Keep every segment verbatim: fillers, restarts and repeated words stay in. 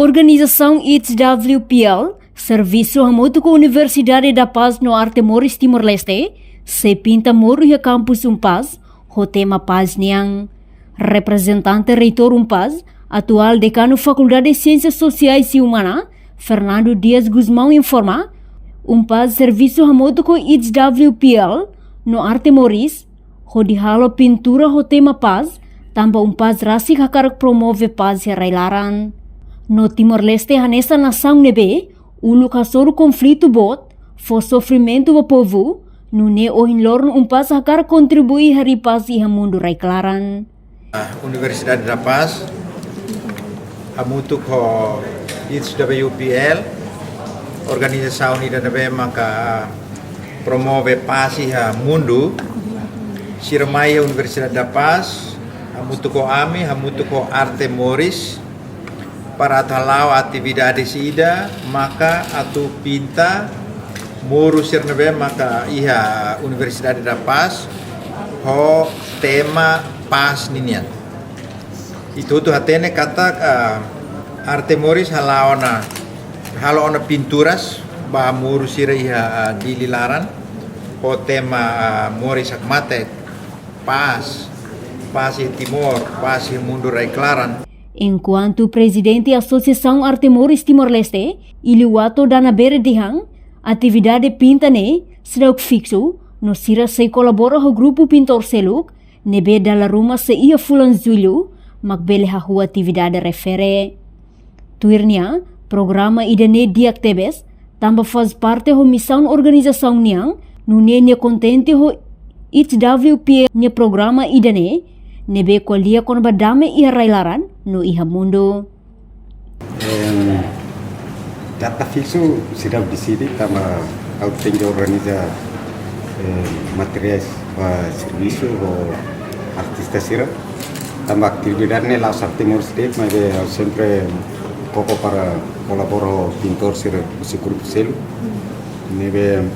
Organizasaun H W P L, servisu hamutuk ho Universidade da Paz no Arte Moris Timor-Leste, sei pinta moru iha kampus UNPAZ, ho tema pás nian. Reprezentante Reitór UNPAZ, atuál Dekanu Fakuldade Siénsias Sosiais i Umana, Fernando Dias Gusmão informa, UNPAZ servisu hamutuk ho H W P L no Arte Moris, hodi halo pintura ho tema pás, tanba UNPAZ rasik hakarak promove pás iha rai-laran. No Timor-Leste hanesan nasaun ne'ebé uluk hasoru konflitu boot, fó sofrimentu ba povu, nune'e ohin loron UNPAZ hakarak kontribui harii pás iha mundu rai-klaran. Universidade da Paz, hamutuk ho H W P L, organizasaun ida ne'ebé maka promove pás iha mundu, sira mai iha Universidade da Paz, hamutuk ho ami, hamutuk ho Arte Moris, para atu hala'o atividade ida, maka atu pinta moru sira ne'ebé maka iha Universidade da Paz, ho tema pás ninian. Ita hotu hatene katak, ah, Arte Moris hala'o ona, halo ona pinturas ba moru sira iha, ah, Dili laran, ho tema, ah, moris hakmatek, pás, pás iha Timor, pás iha mundu rai-klaran. Enkuantu Prezidente Asosiasaun Arte Moris Timor-Leste, Iliwato Danabere dehan, atividade pinta ne'e seidauk fiksu, no sira sei kolabora ho grupu pintór seluk, ne'ebé dala ruma sei iha fulan Jullu, mak bele hahú atividade refere. Tuir nia, programa ida-ne'e di'ak tebes, tanba faz parte ho misaun organizasaun nian, nune'e nia kontente ho H W P L nia programa ida-ne'e, ne'ebé ko'alia kona-ba dame iha rai-laran, no iha mundu. Em, data fiksu seidauk deside, tanba ha'u tenke organiza, em, materiais ba servisu ho artista sira. Tanba atividade ne'e la'ós Arte Moris de'it, maibé ha'u sempre koko para kolabora ho pintór sira, husi grupu seluk. Ne'ebé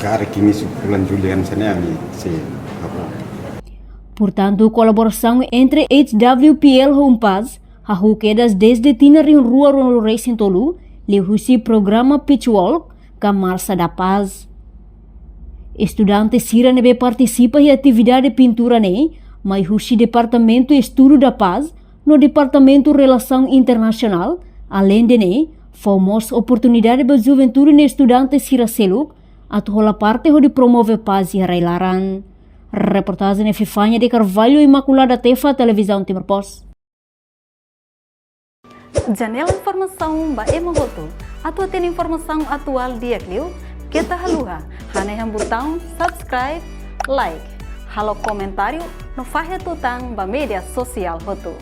karik inísiu fulan Jullu hanesan ne'e ami sei hahú. Portantu, kolaborasaun entre H W P L ho UNPAZ hahú kedas dezde tinan rihun rua ruanulu resin tolu, liuhusi programa Pitchwalk ka Marsa da Paz. Estudante sira ne'ebé partisipa iha atividade pintura ne'e, mai husi Departamentu Estudu da Paz, no Departamentu Relasaun Internasionál, aleinde ne'e, fó mós oportunidade ba juventude no estudante sira seluk, atu hola parte hodi promove pás iha rai-laran. Reportajen Epifania de Carvalho, Imaculada Tefa, Televizaun Timor Post. Janela informasaun ba ema hotu. Atu hatene informasaun atuál di'ak liu, keta haluha hanehan butaun subscribe, like, halo komentáriu, no fahe tutan ba média sosiál hotu.